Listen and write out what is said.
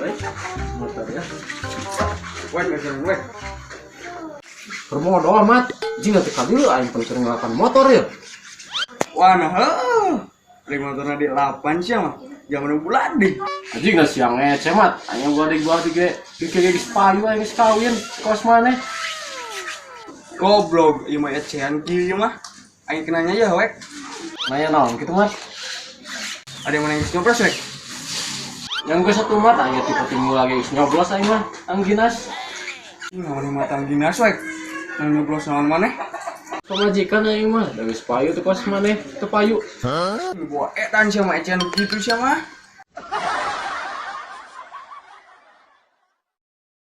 Euy. Motor ya. Wek, wek, wek. Bermodal mat. Jing teh kadieu aing pan keur ngelapan motor ya. Wah, nah, heuh. Rek motorna di 8 sih mah. Zaman bulan deh. Anjing geus siang ngece mat. Aing gua di ge ge geus payu aing geus kawin kos maneh. Goblok, ieu mah ecehan kieu ieu mah. Aing kenanya ya, wek. Nanya naon kitu mat? Ada yang mana geus nyoblos, wek? Yang geus satu mat aing tipe tinggal lagi geus nyoblos aing mah angginas. Ih, mana matang ginas, wek. Nang nyoblos naon maneh? Pamajikan aing mah da geus payu teu kos maneh teu payu. Gua edan sia mah ecehan kitu sia mah.